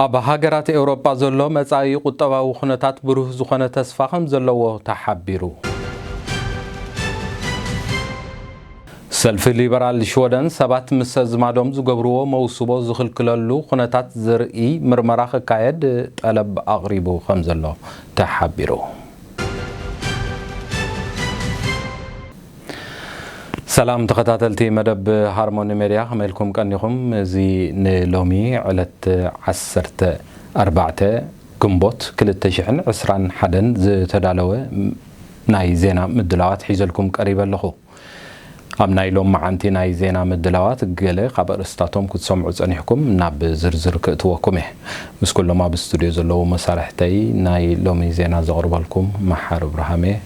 ኣብ ሃገራት ኤውሮጳ ዘሎ መጻኢ ቁጠባዊ ኩነታት ብሩህ ዝኾነ ተስፋ ከም ዘለዎ ተሓቢሩ። ሰልፊ ሊበራል ሽወደን ሰባት ምስ ኣዝማዶም ዝገብርዎ መውስቦ ዝኽልክለሉ ኩነታት ዘርኢ ምርመራ ክካየድ ጠለብ ኣቕሪቡ ከም ዘሎ ተሓቢሩ። ሰላም ተኸታተልቲ መደብ ሃርሞኒ ሜድያ፣ ከመይ ኢልኩም ቀኒኹም? እዚ ንሎሚ ዕለት ዓሰርተ ኣርባዕተ ግንቦት ክልተ ሽሕን ዕስራን ሓደን ዝተዳለወ ናይ ዜና ምድላዋት ሒዘልኩም ቀሪበ ኣለኹ። ኣብ ናይ ሎም መዓንቲ ናይ ዜና ምድላዋት ገለ ካብ ኣርእስታቶም ክትሰምዑ ጸኒሕኩም፣ ናብ ዝርዝር ክእትወኩም እየ። ምስ ኩሎም ኣብ ስቱድዮ ዘለዉ መሳርሕተይ ናይ ሎሚ ዜና ዘቕርበልኩም መሓር እብርሃም እየ።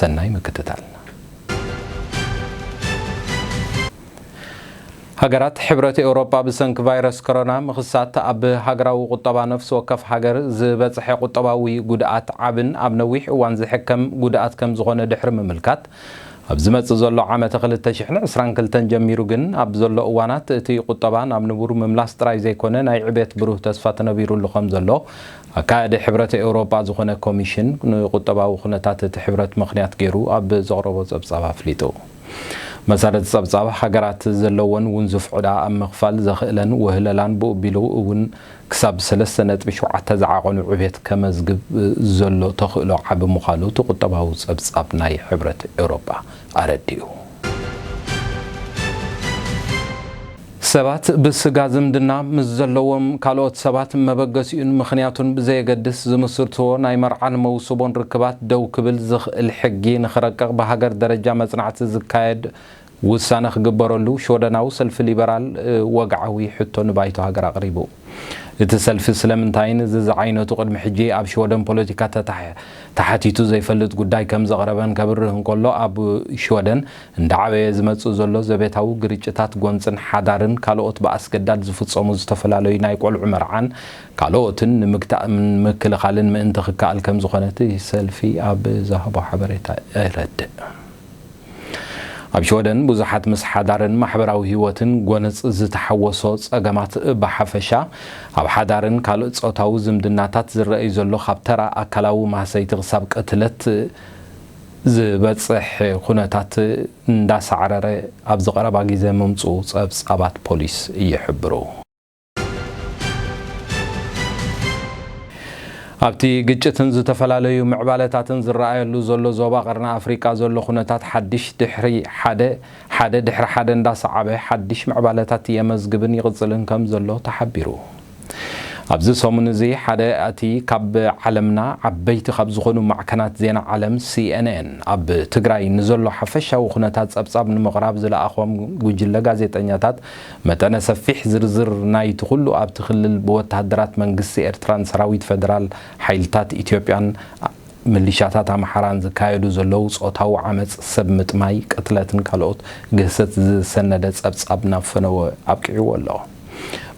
ሰናይ ምክትታል። ሃገራት ሕብረት ኤውሮጳ ብሰንኪ ቫይረስ ኮሮና ምኽሳት ኣብ ሃገራዊ ቁጠባ ነፍሲ ወከፍ ሃገር ዝበጽሐ ቁጠባዊ ጉድኣት ዓብን ኣብ ነዊሕ እዋን ዝሕከም ጉድኣት ከም ዝኾነ ድሕሪ ምምልካት፣ ኣብ ዝመጽእ ዘሎ ዓመተ ክልተ ሽሕን ዕስራን ክልተን ጀሚሩ ግን ኣብ ዘሎ እዋናት እቲ ቁጠባ ናብ ንቡር ምምላስ ጥራይ ዘይኮነ ናይ ዕቤት ብሩህ ተስፋ ተነቢሩሉ ከም ዘሎ ኣካያዲ ሕብረት ኤውሮጳ ዝኾነ ኮሚሽን ንቁጠባዊ ኩነታት እቲ ሕብረት ምኽንያት ገይሩ ኣብ ዘቕረቦ ጸብጻብ ኣፍሊጡ። መሰረት ጸብጻብ፣ ሃገራት ዘለወን ውንዙፍ ዕዳ ኣብ ምኽፋል ዘኽእለን ወህለላን ብኡ ቢሉ እውን ክሳብ ሰለስተ ነጥቢ ሸውዓተ ዝዓቐኑ ዕቤት ከመዝግብ ዘሎ ተኽእሎ ዓቢ ምዃኑ እቲ ቁጠባዊ ጸብጻብ ናይ ሕብረት ኤውሮጳ ኣረዲኡ። ሰባት ብስጋ ዝምድና ምስ ዘለዎም ካልኦት ሰባት መበገሲኡን ምኽንያቱን ብዘየገድስ ዝምስርትዎ ናይ መርዓን መውስቦን ርክባት ደው ክብል ዝኽእል ሕጊ ንኽረቅቕ ብሃገር ደረጃ መጽናዕቲ ዝካየድ ውሳነ ክግበረሉ ሽወደናዊ ሰልፊ ሊበራል፣ እ፣ ወግዓዊ ሕቶ ንባይቶ ሃገር ኣቕሪቡ። እቲ ሰልፊ ስለምንታይን እዚ ዝዓይነቱ ቅድሚ ሕጂ ኣብ ሽወደን ፖለቲካ ተታሕ-፣ ተሓቲቱ ዘይፈልጥ ጉዳይ ከም ዘቕረበን ከብርህ እንከሎ፣ ኣብ ሽወደን እንዳዓበየ ዝመጽእ ዘሎ ዘቤታዊ ግርጭታት፣ ጎንጽን ሓዳርን ካልኦት ብኣስገዳድ ዝፍጸሙ ዝተፈላለዩ ናይ ቆልዑ መርዓን ካልኦትን ንምግታእን ምክልኻልን ምእንቲ ክከኣል ከም ዝኾነ እቲ ሰልፊ ኣብ ዝሃቦ ሓበሬታ የረድእ። ኣብ ሽወደን ብዙሓት ምስ ሓዳርን ማሕበራዊ ህይወትን ጎነጽ ዝተሓወሶ ጸገማት ብሓፈሻ፣ ኣብ ሓዳርን ካልእ ጾታዊ ዝምድናታት ዝረኣይ ዘሎ ካብ ተራ ኣካላዊ ማህሰይቲ ክሳብ ቅትለት ዝበጽሕ ኩነታት እንዳሳዕረረ ኣብዚ ቀረባ ግዜ ምምጽኡ ጸብጻባት ፖሊስ ይሕብሩ። ኣብቲ ግጭትን ዝተፈላለዩ ምዕባለታትን ዝረኣየሉ ዘሎ ዞባ ቀርኒ ኣፍሪቃ ዘሎ ኩነታት ሓድሽ ድሕሪ ሓደ፣ ሓደ ድሕሪ ሓደ እንዳሰዓበ ሓድሽ ምዕባለታት የመዝግብን ይቕጽልን ከም ዘሎ ተሓቢሩ። ኣብዚ ሰሙን እዚ ሓደ እቲ ካብ ዓለምና ዓበይቲ ካብ ዝኾኑ ማዕከናት ዜና ዓለም፣ ሲ ኤን ኤን፣ ኣብ ትግራይ ንዘሎ ሓፈሻዊ ኩነታት ጸብጻብ ንምቕራብ ዝለኣኾም ጉጅለ ጋዜጠኛታት፣ መጠነ ሰፊሕ ዝርዝር ናይቲ ኩሉ ኣብቲ ክልል ብወተሃደራት መንግስቲ ኤርትራን ሰራዊት ፈደራል ሓይልታት ኢትዮጵያን ምልሻታት ኣምሓራን ዝካየዱ ዘለዉ ጾታዊ ዓመጽ፣ ሰብ ምጥማይ፣ ቅትለትን ካልኦት ግህሰት ዝሰነደ ጸብጻብ ናብ ፈነወ ኣብቂዕዎ ኣሎ።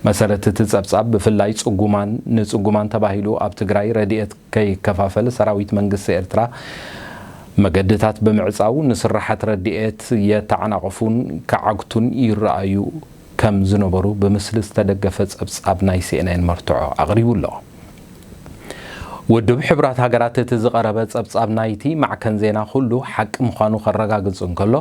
መሰረት እቲ ጸብጻብ፣ ብፍላይ ጽጉማን ንጽጉማን ተባሂሉ ኣብ ትግራይ ረድኤት ከይከፋፈል ሰራዊት መንግስቲ ኤርትራ መገድታት ብምዕጻው፣ ንስራሓት ረድኤት የተዓናቕፉን ክዓግቱን ይረኣዩ ከም ዝነበሩ ብምስሊ ዝተደገፈ ጸብጻብ ናይ ሲ ኤን ኤን መርትዖ ኣቕሪቡ ኣሎ። ውድብ ሕቡራት ሃገራት እቲ ዝቐረበ ጸብጻብ ናይቲ ማዕከን ዜና ኩሉ ሓቂ ምዃኑ ከረጋግጽ እንከሎ፣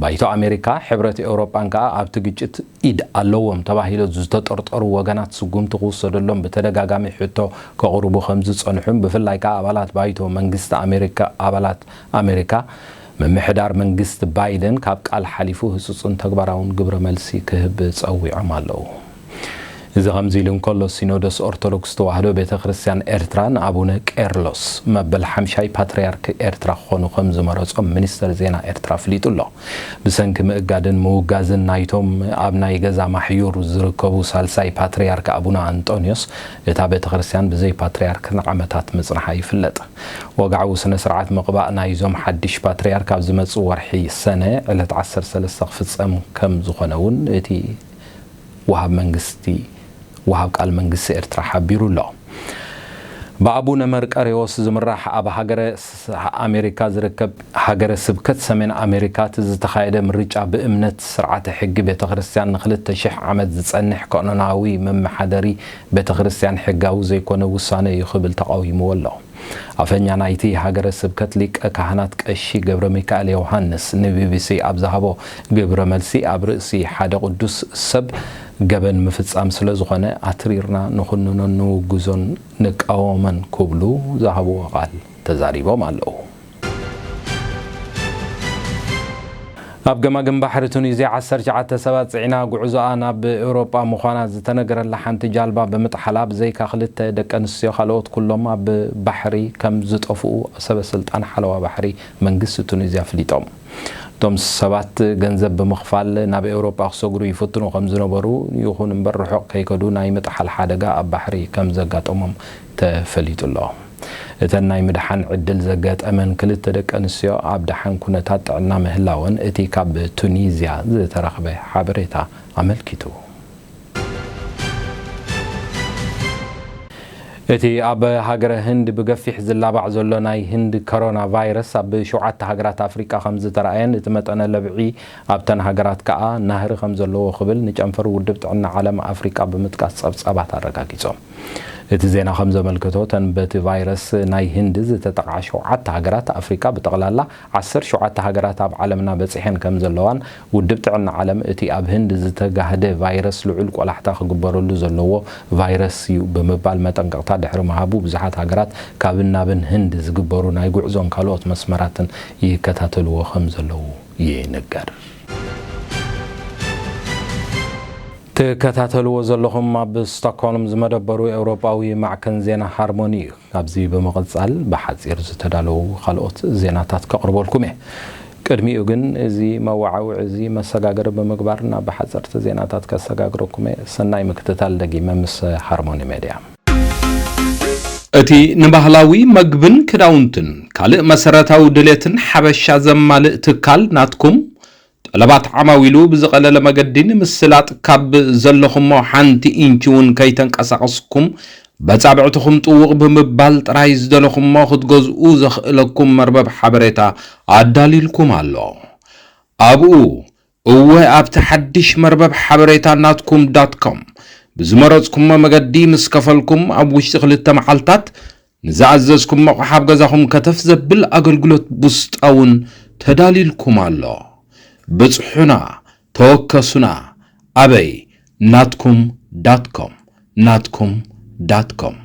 ባይቶ ኣሜሪካ፣ ሕብረት ኤውሮጳን ከኣ ኣብቲ ግጭት ኢድ ኣለዎም ተባሂሎ ዝተጠርጠሩ ወገናት ስጉምቲ ክውሰደሎም ብተደጋጋሚ ሕቶ ከቕርቡ ከም ዝጸንሑን ብፍላይ ከኣ ኣባላት ባይቶ መንግስቲ ኣሜሪካ፣ ኣባላት ኣሜሪካ፣ ምምሕዳር መንግስቲ ባይደን ካብ ቃል ሓሊፉ ህጹጽን ተግባራውን ግብረ መልሲ ክህብ ጸዊዖም ኣለዉ። እዚ ከምዚ ኢሉ እንከሎ፣ ሲኖዶስ ኦርቶዶክስ ተዋህዶ ቤተ ክርስቲያን ኤርትራ ንኣቡነ ቄርሎስ መበል ሓምሻይ ፓትርያርክ ኤርትራ ክኾኑ ከም ዝመረጾም ሚኒስተር ዜና ኤርትራ ኣፍሊጡ ኣሎ። ብሰንኪ ምእጋድን ምውጋዝን ናይቶም ኣብ ናይ ገዛ ማሕዩር ዝርከቡ ሳልሳይ ፓትርያርክ ኣቡነ ኣንጦንዮስ፣ እታ ቤተ ክርስቲያን ብዘይ ፓትርያርክ ንዓመታት ምጽንሓ ይፍለጥ። ወግዓዊ ስነ ስርዓት ምቕባእ ናይዞም ሓድሽ ፓትርያርክ ኣብ ዝመጽእ ወርሒ ሰነ ዕለት ዓሰርተ ሰለስተ ክፍጸም ከም ዝኾነ እውን እቲ ወሃብ መንግስቲ፣ ወሃብ ቃል መንግስቲ ኤርትራ ሓቢሩ ኣሎ። ብኣቡነ መርቀሬዎስ ዝምራሕ ኣብ ሃገረ ስ-፣ ኣሜሪካ ዝርከብ ሃገረ ስብከት ሰሜን ኣሜሪካ እቲ ዝተኻየደ ምርጫ ብእምነት ስርዓተ ሕጊ ቤተ ክርስቲያን ንክልተ ሽሕ ዓመት ዝጸንሕ ቀኖናዊ መመሓደሪ ቤተ ክርስቲያን ሕጋዊ ዘይኮነ ውሳነ እዩ ክብል ተቓዊምዎ ኣሎ። ኣፈኛ ናይቲ ሃገረ ስብከት ሊቀ ካህናት ቀሺ ገብረ ሚካኤል ዮሃንስ ንቢቢሲ ኣብ ዝሃቦ ግብረ መልሲ፣ ኣብ ርእሲ ሓደ ቅዱስ ሰብ ገበን ምፍጻም ስለ ዝኾነ ኣትሪርና ንኹንኖን ንውግዞን ንቃወመን ክብሉ ዝሃብዎ ቃል ተዛሪቦም ኣለዉ። ኣብ ገማግም ባሕሪ ቱኒዝያ ዓሰርተ ትሽዓተ ሰባት ጽዒና ጉዕዞኣ ናብ ኤውሮጳ ምዃና ዝተነገረላ ሓንቲ ጃልባ ብምጥሓላ ብዘይካ ክልተ ደቂ ኣንስትዮ ካልኦት ኩሎም ኣብ ባሕሪ ከም ዝጠፍኡ ሰበ ስልጣን ሓለዋ ባሕሪ መንግስቲ ቱኒዝያ ኣፍሊጦም። እቶም ሰባት ገንዘብ ብምኽፋል ናብ ኤውሮጳ ክሰግሩ ይፍትኑ ከም ዝነበሩ፣ ይኹን እምበር ርሑቕ ከይከዱ ናይ ምጥሓል ሓደጋ ኣብ ባሕሪ ከም ዘጋጠሞም ተፈሊጡ ኣሎ። እተን ናይ ምድሓን ዕድል ዘጋጠመን ክልተ ደቂ ኣንስትዮ ኣብ ደሓን ኩነታት ጥዕና ምህላወን እቲ ካብ ቱኒዝያ ዝተረኽበ ሓበሬታ ኣመልኪቱ። እቲ ኣብ ሃገረ ህንድ ብገፊሕ ዝላባዕ ዘሎ ናይ ህንድ ኮሮና ቫይረስ ኣብ ሸውዓተ ሃገራት ኣፍሪቃ ከም ዝተረኣየን እቲ መጠነ ለብዒ ኣብተን ሃገራት ከኣ ናህሪ ከም ዘለዎ ክብል ንጨንፈር ውድብ ጥዕና ዓለም ኣፍሪቃ ብምጥቃስ ጸብጻባት ኣረጋጊጾም። እቲ ዜና ከም ዘመልክቶ፣ እተን በቲ ቫይረስ ናይ ህንድ ዝተጠቕዓ ሸውዓተ ሃገራት ኣፍሪቃ ብጠቕላላ ዓሰርተ ሸውዓተ ሃገራት ኣብ ዓለምና በጺሐን ከም ዘለዋን፣ ውድብ ጥዕና ዓለም እቲ ኣብ ህንድ ዝተጋህደ ቫይረስ ልዑል ቆላሕታ ክግበረሉ ዘለዎ ቫይረስ እዩ ብምባል መጠንቀቕታ ድሕሪ ምሃቡ፣ ብዙሓት ሃገራት ካብን ናብን ህንድ ዝግበሩ ናይ ጉዕዞን ካልኦት መስመራትን ይከታተልዎ ከም ዘለዉ ይንገር። ትከታተልዎ ዘለኹም ኣብ ስቶክሆልም ዝመደበሩ ኤውሮጳዊ ማዕከን ዜና ሃርሞኒ እዩ። ካብዚ ብምቕጻል ብሓጺር ዝተዳለዉ ካልኦት ዜናታት ከቕርበልኩም እየ። ቅድሚኡ ግን እዚ መወዓውዒ እዚ መሰጋገሪ ብምግባር ናብ ሓጸርቲ ዜናታት ከሰጋግረኩም እየ። ሰናይ ምክትታል ደጊመ ምስ ሃርሞኒ ሜድያ። እቲ ንባህላዊ መግብን ክዳውንትን ካልእ መሰረታዊ ድሌትን ሓበሻ ዘማልእ ትካል ናትኩም፣ ጠለባት ዓማዊሉ ብዝቐለለ መገዲ ንምስላጥ ካብ ዘለኹሞ ሓንቲ ኢንቺ እውን ከይተንቀሳቐስኩም በጻብዕትኹም ጥውቕ ብምባል ጥራይ ዝደለኹሞ ክትገዝኡ ዘኽእለኩም መርበብ ሓበሬታ ኣዳሊልኩም ኣሎ። ኣብኡ እወ ኣብቲ ሓድሽ መርበብ ሓበሬታ ናትኩም ዳት ኮም ብዝመረጽኩሞ መገዲ ምስ ከፈልኩም ኣብ ውሽጢ ክልተ መዓልታት ንዝኣዘዝኩም ኣቕሓ ኣብ ገዛኹም ከተፍ ዘብል ኣገልግሎት ቡስጣ እውን ተዳሊልኩም ኣሎ። ብጽሑና፣ ተወከሱና። ኣበይ? ናትኩም ዳት ኮም፣ ናትኩም ዳት ኮም።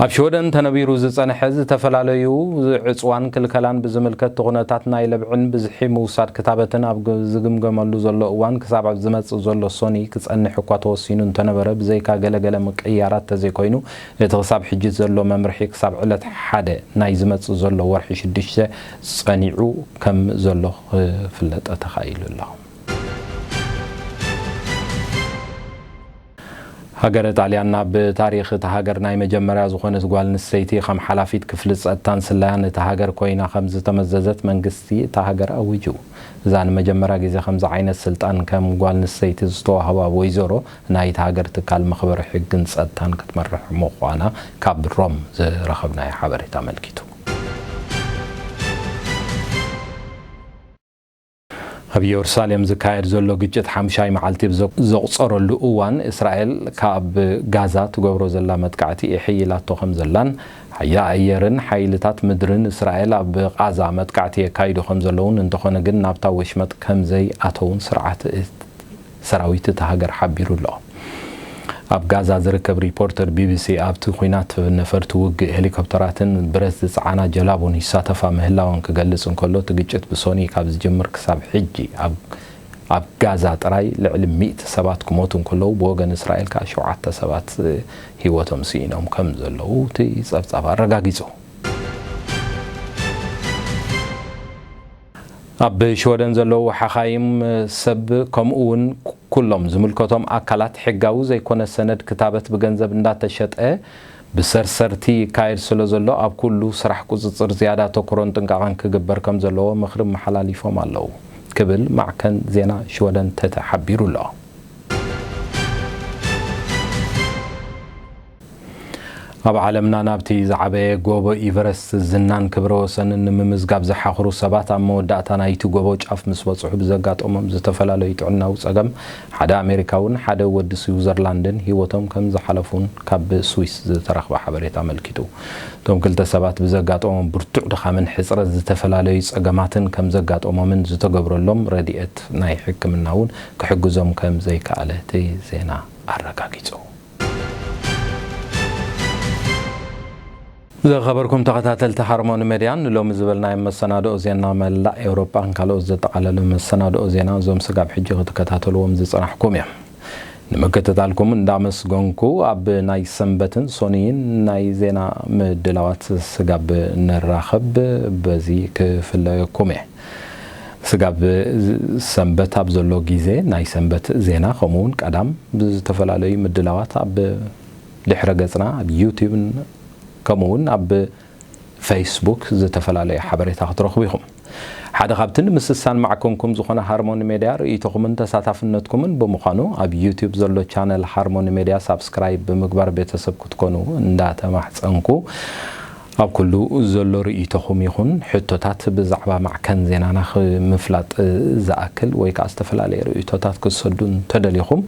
ኣብ ሽወደን ተነቢሩ ዝጸንሐ ዝተፈላለዩ ዕጽዋን ክልከላን ብዝምልከት፣ እቲ ኩነታት ናይ ለብዕን ብዝሒ ምውሳድ ክታበትን ኣብ ግ-፣ ዝግምገመሉ ዘሎ እዋን፣ ክሳብ ኣብ ዝመጽእ ዘሎ ሶኒ ክጸንሕ እኳ ተወሲኑ እንተነበረ፣ ብዘይካ ገለገለ ምቅይያራት ተዘይኮይኑ፣ እቲ ክሳብ ሕጂ ዘሎ መምርሒ ክሳብ ዕለት ሓደ ናይ ዝመጽእ ዘሎ ወርሒ ሽዱሽተ ጸኒዑ ከም ዘሎ ክፍለጥ ተኻኢሉ ኣሎ። ሃገረ ጣልያን ናብ ታሪኽ እታ ሃገር ናይ መጀመርያ ዝኾነት ጓል ኣንስተይቲ ከም ሓላፊት ክፍሊ ጸጥታን ስለያን እታ ሃገር ኮይና ከም ዝተመዘዘት መንግስቲ እታ ሃገር ኣዊጁ። እዛ ንመጀመርያ ግዜ ከምዚ ዓይነት ስልጣን ከም ጓል ኣንስተይቲ ዝተዋህባ ወይዘሮ፣ ናይታ ሃገር ትካል መኽበሪ ሕግን ጸጥታን ክትመርሕ ምዃና ካብ ሮም ዝረኸብናዮ ሓበሬታ ኣመልኪቱ። ኣብ ኢየሩሳሌም ዝካየድ ዘሎ ግጭት ሓምሻይ መዓልቲ ብዘ-፣ ዘቑጸረሉ እዋን፣ እስራኤል ካብ ጋዛ ትገብሮ ዘላ መጥቃዕቲ የሐይላቶ ከም ዘላን፣ ሓይሊ ኣየርን ሓይልታት ምድርን እስራኤል ኣብ ቃዛ መጥቃዕቲ የካይዱ ከም ዘለውን፣ እንተኾነ ግን ናብታ ወሽመጥ ከም ዘይኣተውን ስርዓት እት-፣ ሰራዊት እታ ሃገር ሓቢሩ ኣሎ። ኣብ ጋዛ ዝርከብ ሪፖርተር ቢቢሲ፣ ኣብቲ ኲናት ነፈርቲ ውግእ ሄሊኮፕተራትን ብረት ዝጸዓና ጀላቡን ይሳተፋ ምህላወን ክገልጽ እንከሎ፣ እቲ ግጭት ብሶኒ ካብ ዝጅምር ክሳብ ሕጂ ኣብ፣ ኣብ ጋዛ ጥራይ ልዕሊ ሚእቲ ሰባት ክሞቱ እንከለዉ፣ ብወገን እስራኤል ከኣ ሸውዓተ ሰባት ህይወቶም ስኢኖም ከም ዘለዉ እቲ ጸብጻብ ኣረጋጊጹ። ኣብ ሽወደን ዘለዉ ሓኻይም ሰብ፣ ከምኡ እውን ኩሎም ዝምልከቶም ኣካላት፣ ሕጋዊ ዘይኮነ ሰነድ ክታበት ብገንዘብ እንዳተሸጠ ብሰርሰርቲ ይካየድ ስለ ዘሎ ኣብ ኩሉ ስራሕ ቁጽጽር ዝያዳ ተኩሮን ጥንቃቐን ክግበር ከም ዘለዎ ምኽሪ መሓላሊፎም ኣለዉ ክብል ማዕከን ዜና ሽወደን ተተ ሓቢሩ ኣሎ። ኣብ ዓለምና ናብቲ ዝዓበየ ጎቦ ኢቨረስት ዝናን ክብረ ወሰንን ንምምዝጋብ ዝሓኽሩ ሰባት ኣብ መወዳእታ ናይቲ ጎቦ ጫፍ ምስ በጽሑ ብዘጋጠሞም ዝተፈላለዩ ጥዕናዊ ጸገም ሓደ ኣሜሪካውን ሓደ ወዲ ስዊዘርላንድን ህይወቶም ከም ዝሓለፉን ካብ ስዊስ ዝተረኽበ ሓበሬታ ኣመልኪቱ። እቶም ክልተ ሰባት ብዘጋጠሞም ብርቱዕ ድኻምን ሕጽረት ዝተፈላለዩ ጸገማትን ከም ዘጋጠሞምን ዝተገብረሎም ረድኤት ናይ ሕክምና እውን ክሕግዞም ከም ዘይከኣለ እቲ ዜና ኣረጋጊጹ። ዝኸበርኩም ተኸታተልቲ ሃርሞኒ ሜድያ፣ ንሎሚ ዝበልናዮም መሰናድኦ ዜና መላእ ኤውሮጳን ካልኦት ዘጠቓለለ መሰናድኦ ዜና እዞም ስጋብ ሕጂ ክትከታተልዎም ዝጸናሕኩም እዮም። ንምክትታልኩም እንዳመስገንኩ፣ ኣብ ናይ ሰንበትን ሶኒይን ናይ ዜና ምድላዋት ስጋብ ንራኸብ በዚ ክፍለየኩም እየ። ስጋብ ሰንበት ኣብ ዘሎ ግዜ ናይ ሰንበት ዜና ከምኡውን ቀዳም ብዝተፈላለዩ ምድላዋት ኣብ ድሕረ ገጽና ኣብ ዩቲዩብን ከምኡውን ኣብ ፌስቡክ ዝተፈላለዩ ሓበሬታ ክትረኽቡ ኢኹም። ሓደ ካብቲ ንምስሳን ማዕከንኩም ዝኾነ ሃርሞኒ ሜድያ ርእይቶኹምን ተሳታፍነትኩምን ብምዃኑ ኣብ ዩቲዩብ ዘሎ ቻነል ሃርሞኒ ሜድያ ሳብስክራይብ ብምግባር ቤተሰብ ክትኮኑ እንዳተማሕጸንኩ ኣብ ኩሉ ዘሎ ርእይቶኹም ይኹን ሕቶታት ብዛዕባ ማዕከን ዜናና ክምፍላጥ ዝኣክል ወይ ከዓ ዝተፈላለየ ርእይቶታት ክትሰዱ እንተደሊኹም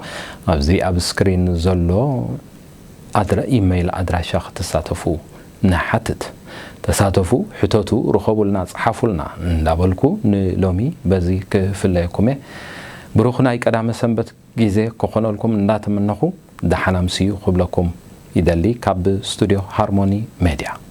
ኣብዚ ኣብ ስክሪን ዘሎ ኣድረ ኢመይል ኣድራሻ ክትሳተፉ ንሓትት። ተሳተፉ፣ ሕተቱ፣ ርኸቡልና፣ ጸሓፉልና እንዳበልኩ ንሎሚ በዚ ክፍለየኩም እየ። ብሩኽ ናይ ቀዳመ ሰንበት ግዜ ክኾነልኩም እንዳተመነኹ ደሓን ኣምስዩ ክብለኩም ይደሊ ካብ ስቱድዮ ሃርሞኒ ሜድያ።